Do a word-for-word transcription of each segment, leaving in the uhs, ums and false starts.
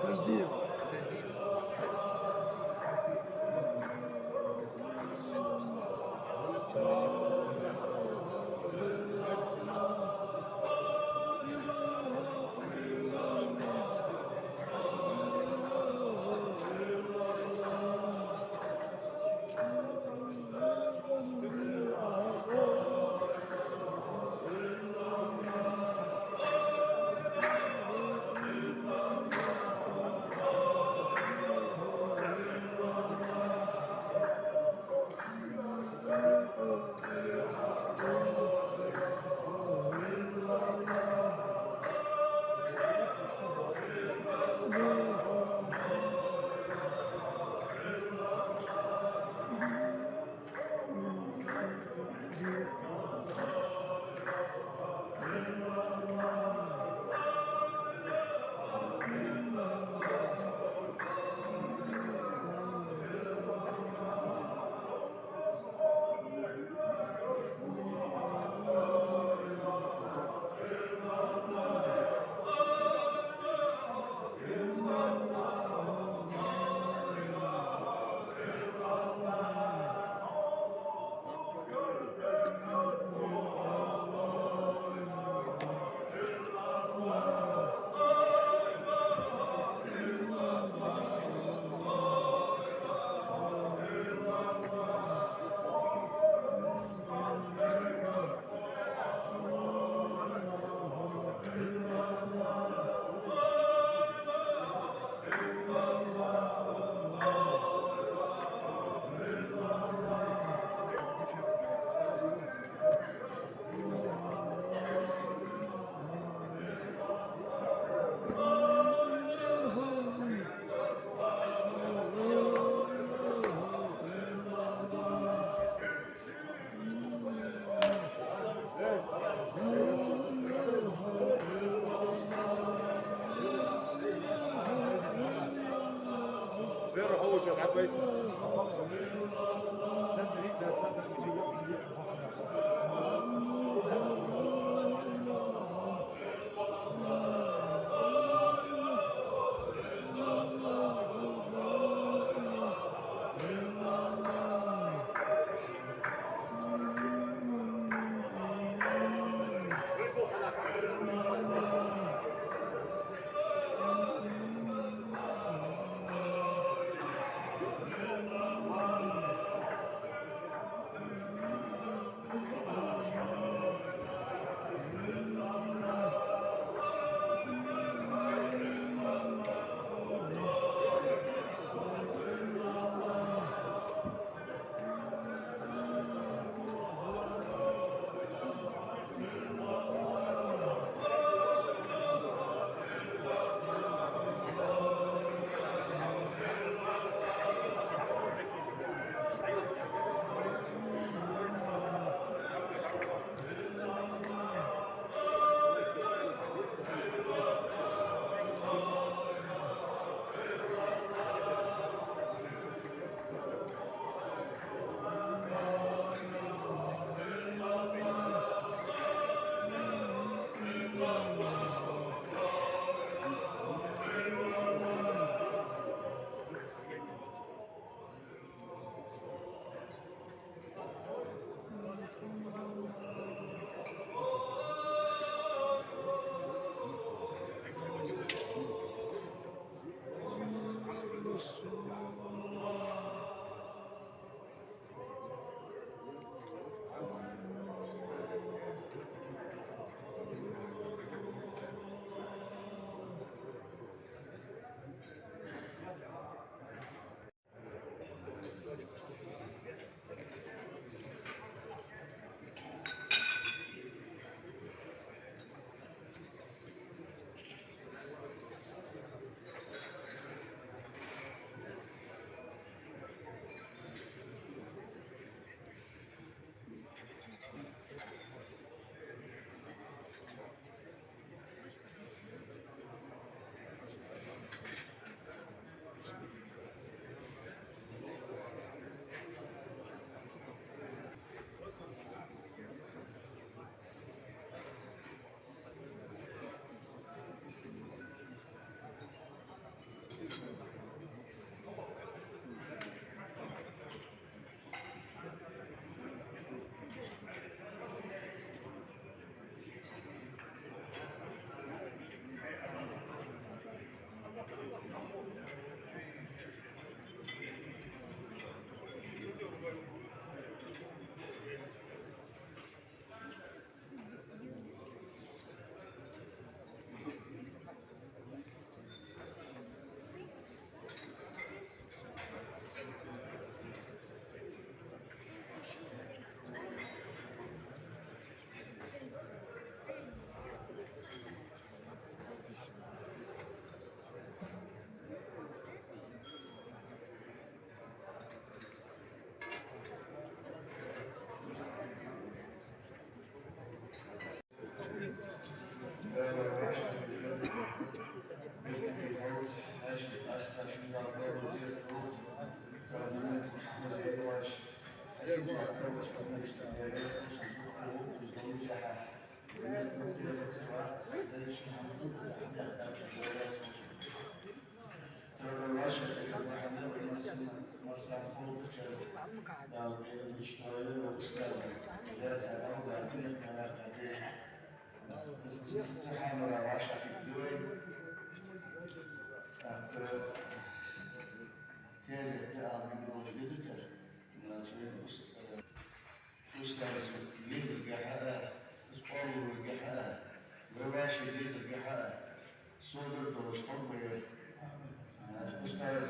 Подожди. Устаз везаргахьа, из къоалургахьа, вай вӀаший дезаргахьа, содара долаш хӀама ба ер. Устаз,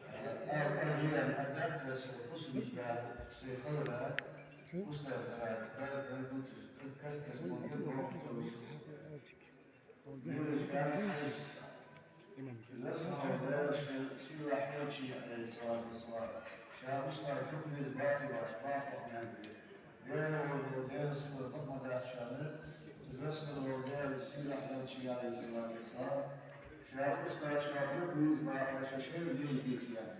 а, а, а, виран, а, дац, а, со, фусам да, сай халара, устаз, а, да, да, да, кас-кас мон, я, боху, со. Бераш гӀарахьаш, из весхо Дала ший сийлахь элчан, Ӏалайхи ссалату вассалам, ша устаз дукха веза бахе, ваш бахо хьанга. Даьла возал, Даьла сила бакъ ма дац шоана, из весхо вола Даьла сийлахь элчан, Ӏалайхи ссалату вассалам, ша устаз ша дукха веза бахе, ша шоайла дезаш дийца яц.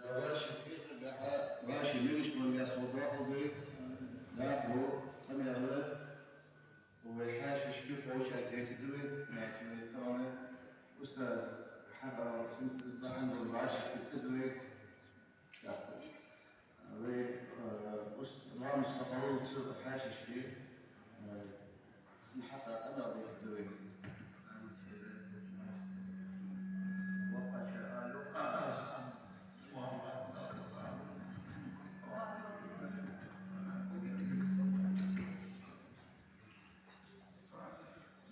Да, вӀаший кхетаргахьа, вӀаший мегаш болга со дохал бе, дахо, къамаьл, Вай хьаьшашка кхоачара кхетаргда вай, значит, тахан устаз хьабаьнна синтаз бахьан долаш вӀашагӀкхетаргда вай. Вай, э, уст-, ламаз хьахулалца хьаьшашка, э, хьатӀа къадалдергда вай. Воккхача алу.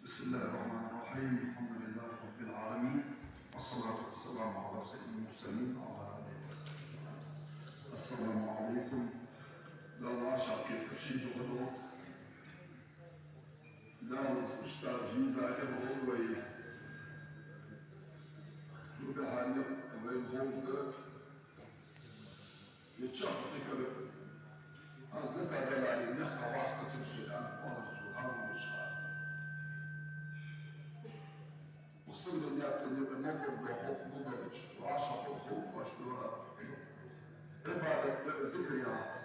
بسم الله الرحمن الرحيم. الحمد لله رب العالمين. والصلاة والسلام على سيد المرسلين وعلى آله وصحبه أجمعين. السلام عليكم. Дала вӀашагӀкхетар ший духьа долда. Дала устаз везар хьалволва вай. Цу бахьане вайна ховш да. Вай чӀоагӀа зикар аз дӀатӀадаларе, мехка вахка цу суда, оалар цо, хьалволча. Мусулман яхтане ма богда хӀама мел далча, вӀашагӀкхетар хьалволаш да. Ӏибадат да, зикар яхар.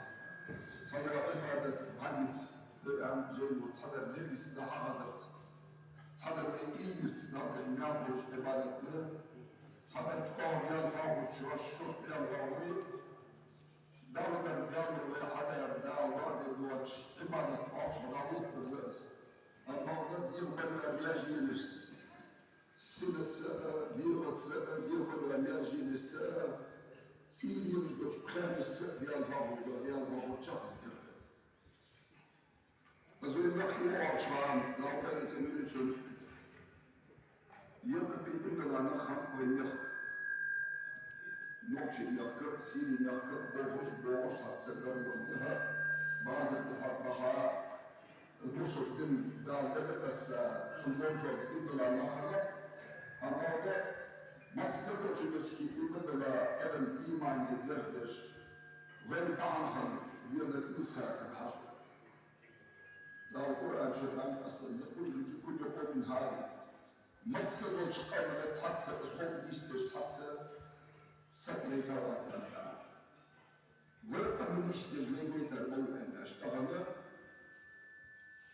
Цхьадола Ӏибадат бӀаргаца да, аьнна, жайно цхьадар лергица да хьахазарца. Цхьадар вай иймирца Далла дар мел болаш Ӏибадат да. Цхьадар чӀоагӀа Даьла хьоахаву, шоаш шортта Даьла хьоахаву. Далла дар Даьла вай хьадаьр Дала ваӀда доацаш Ӏибадат оцхьа дӀахӀуттар да из. Амма да дегӀабала маьженашца, синаца а, дегӀаца а, дегӀабала маьженашца а, цӀийленаш долча пхенашца а Даьла хьоахаву, Даьла хьоахавар чӀоагӀа зикар да. Из вай мехка воагӀача хана, Дала къайле цӀенйойла цун, екъа бе имдала нах хиннаб вай мехка. Нохчий мехка, Сирий мехка, бохаш, бохаш, цхьацца гаргара дӀа, базар тӀа баха, бусалба дин Дала дага тесса, цун марзонца имдала нах хиннаб, амма да массадолча мехка имдала адам имане дерзадеш, вайна бахьан хинна венар инсхаракара хьажа. Дала Къуръан чу аьннад: أصلا لكل، لكل قوم هاد. Массадолча къаманна цхьацца из хов нийсдеш, цхьацца саг вайтар вац аьнна. Вай къам нийсдеш вай вайтар вац аьнна, тахан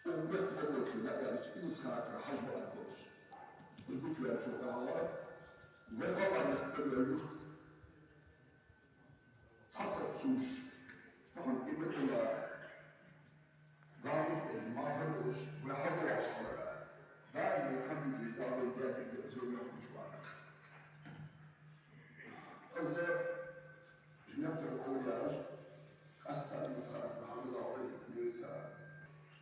укх мехка болчо аьлча, инсхаракара хьажа ма аргдолаш. Из гучаваьнначул тӀехьагӀа вай гӀалгӀай мехка вай юрт. Цхьацца цуш, тахан имдала гӀалгӀай долаш, мархий долаш, вай хьабоагӀаш хилар. Даим вай хабидеш Дала вайна даьдерг да из вай мехка гучавала. Из жинатар овлияаш, къаьстта инсхаракара хьажа Дала вайна из вайца.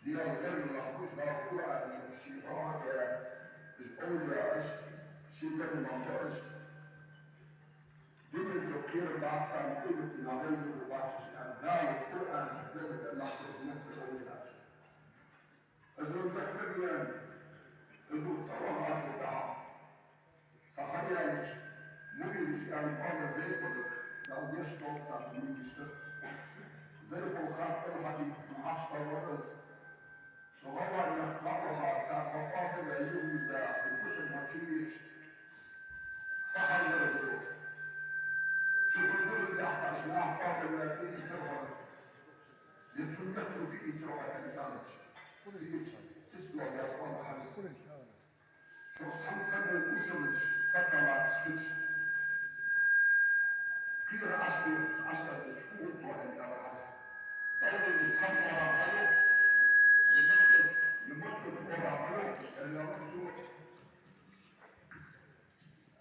Даьла гӀермалахь хулаш, Дала Къуръан чу ший хьоахадаь, уж овлияаш, ший гӀермалахь хулаш. Дунен чу кхерам бац царна, къематдийнахьа вайна юха бачаш, аьнна, Дала Къуръан чу белгалдаьд нах, из жинатар овлияаш. Из вай мехка вена, из вай цӀа вахачул тӀехьагӀа, цхьа ха яьлча, муридаш аьнна, Ӏомар Зайпулага, Дала гешт долда царна, муридашта. Зайпул хаттал хьажийта, хьаштагӀа вар из. Цу гӀалгӀай мехка дӀаваха, цар хьо къоабалваь, юхавийрза, фусам хьо чу вийрза, фу хьал вар хьога? Цу хӀума духьал даьхкача наха къоабалваь, тӀаийцар хьо, Цига чу, чиста дола ял ва хьажа. Шух цхьан сага ушалаш, сацалаташ хилча, кхера Ӏаш дехача, Ӏаш дасача, фу хул цо аьнна аьлар хьажа. Далла вайна цхьан къора ма йоах, е массочу, е массочу къора ма йоах, иштта аьнна аьлар цо.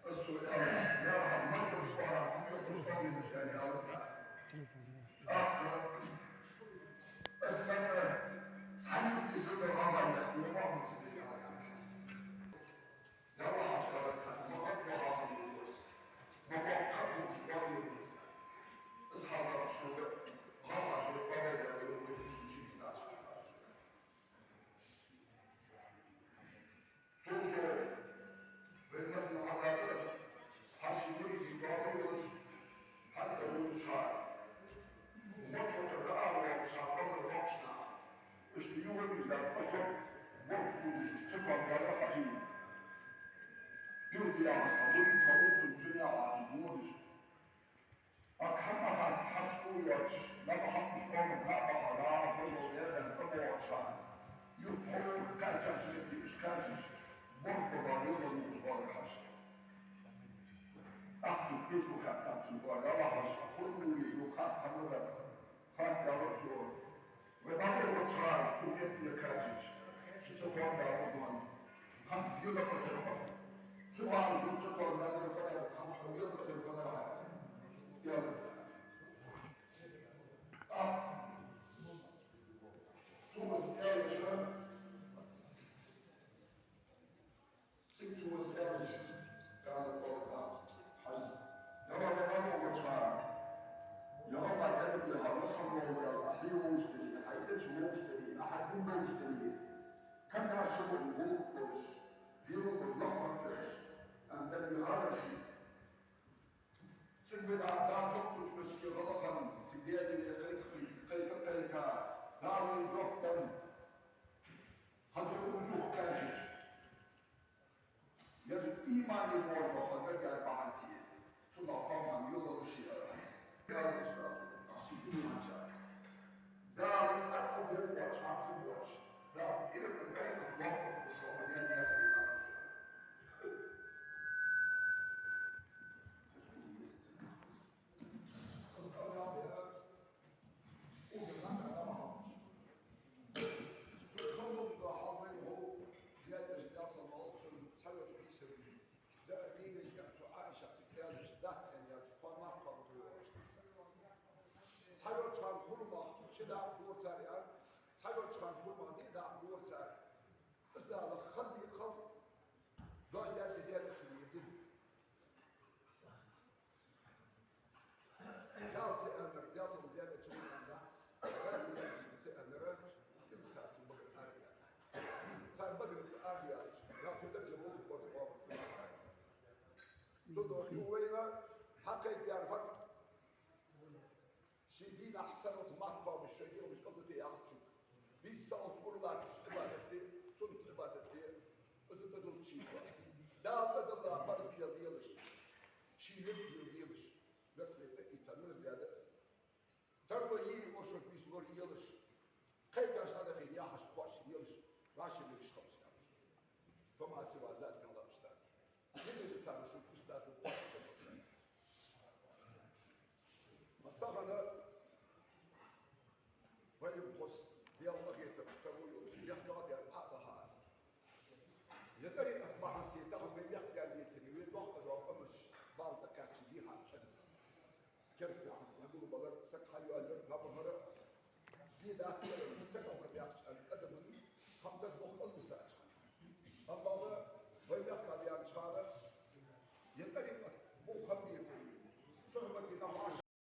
Аз цо аьлар, я хьажа, массочу къора ма йоах, иштта аьнна аьлар цо. ТӀаккха аз санна цхьанне а дисар дар гӀалгӀай мехка, вай ма ца деза аьнна хьажа. Ялла, хьажа, аьлар цо, ма гӀадвахар ву из, ма боккха а болаш вахар ву из. Из хьалхара сога гӀалгӀаша къоабалдаьр вай, вай сунчи дизача хьалхара сога. Цул совгӀа, вай массанахьа аьлар аз, хьажа, ший муридий тоба йолаш, хьажа, волча хана, воча ватар дӀаала волча хана, къамар воккхача наха, иштта юхавийрза цкъа шозза, борд кхувсаш, цу тоба яла хьажий. Билггала яхаш цхьа мурид хиннав цун, цунна яхаш цо водаш. Ӏа хӀама хьа-, хьачу тӀа йоацаш, набахьа уж къаман набахьа, раьза хозал дерригаш цӀа боагӀача хана, юхатохар кхаьчача, уж кхаьчача, борд баьбар йола нувц баьбар хьажа. Ахча кхуьрту хаьттад цунга, ва хьажа, хӀана вуй, юха хатта хӀама дар, хатта аьлар цо. Вай дӀавахача хана, укх метте кхаьчача, ши ца кхоана баьбар ма ханна. ХӀанз лела кхозар хьо. Цу хана хӀанз ца кхоана баьбар хьо, хӀанз хьо лела кхозар хьо, аьлар цо. ТӀаккха цо из аьлча, Цига цо из аьлча, Ӏаьлас аьлар хьажас: «Ялла, вай дӀавахача хана, ялла, вай дӀавахача хана, ва са хьавола, хьо вовзийтаре, хьа элча вовзийтаре, хьа дин довзийтаре, кхы а ши болу гӀулакх болаш, белгала болаш нах ма кхераш», аьнна, дӀа а хьадоагӀаш. Цига вай дӀа, дӀа чоккхача мискача гӀалгӀа, цига Даьла кхайка, кхайка, кхайка, Дала вайна жоп денна. ХӀанз вай укхаза юха кхаьчача, ер имане божо хьо гаргара бахьанца, цунах къаман йолалуш яр хьайса. Яр устазо, аш ши иман чакх. Дала цӀаккха бохача хана ца боагӀаш, Дала тӀера тӀа гаргара бохам бу шоана, ян ясари яр цо. Укх заман тӀа ма хьалча. Цу ханнал да хьалвай хьо, яьллаш дасал мал цун цхьайолча Ӏийсар. Да арбийна ян цу Ӏайшата кӀелаш дац аьнна яьлча, кхо марха кхоаб тӀайоагӀаш дац. Цхьайолча хана хурмах ши дакъа дора цар яр, цхьайолча хана хурмах диъ дакъа дора цар. Из Дала халли хал, дождь яьлча дерригача дин. Дала ца аьннар, Дала ца аьннар, Дала ца аьннар, ил цхьацца багара ара яьннад. Цар багара ца ара яьннад, Дала ца даьча вовза божа оагӀув. Цудухьа цо вайна хьакхайкадаьр фу да? Ший дийнахьа сарралца марха кхоабаш, шоай дегӀамаш кӀалдита яхача, бийса сарралца ура латташ Ӏибадат де, суннат Ӏибадат де, из тӀадилла ший шо. Дала тӀадилла парз де лелаш, ший вирд де лелаш, вирд де тӀаийца нур де деза. Тарло йийри оршот бийса лор елаш, кхайкаш садахийна яхьаш кхоачаш елаш, вӀаши мегаш хабаш аьлар цо. Фама сива залика ала устаз. Динан сага шун устазо кхоачаш хабаш аьлар цо. Астагана вайна хоза, Даьла къахетам, стаго йолаш, мехках а даьнна, Ӏа а даха. Е тӀарикъат бахьанца тахан вай мехка даьнна йисари, вай доккха дола къамаш бала тӀакхаьчача дийхьа а. Керастий хьаца гулбалар, саг хьайоаллар, набахара, бе дац царна, саг ахур баьккхача адаман хӀама дар боху кӀалвисача. Амма вай мехка даьннача хана, е тӀарикъат бу хам бецари, сухьбати нах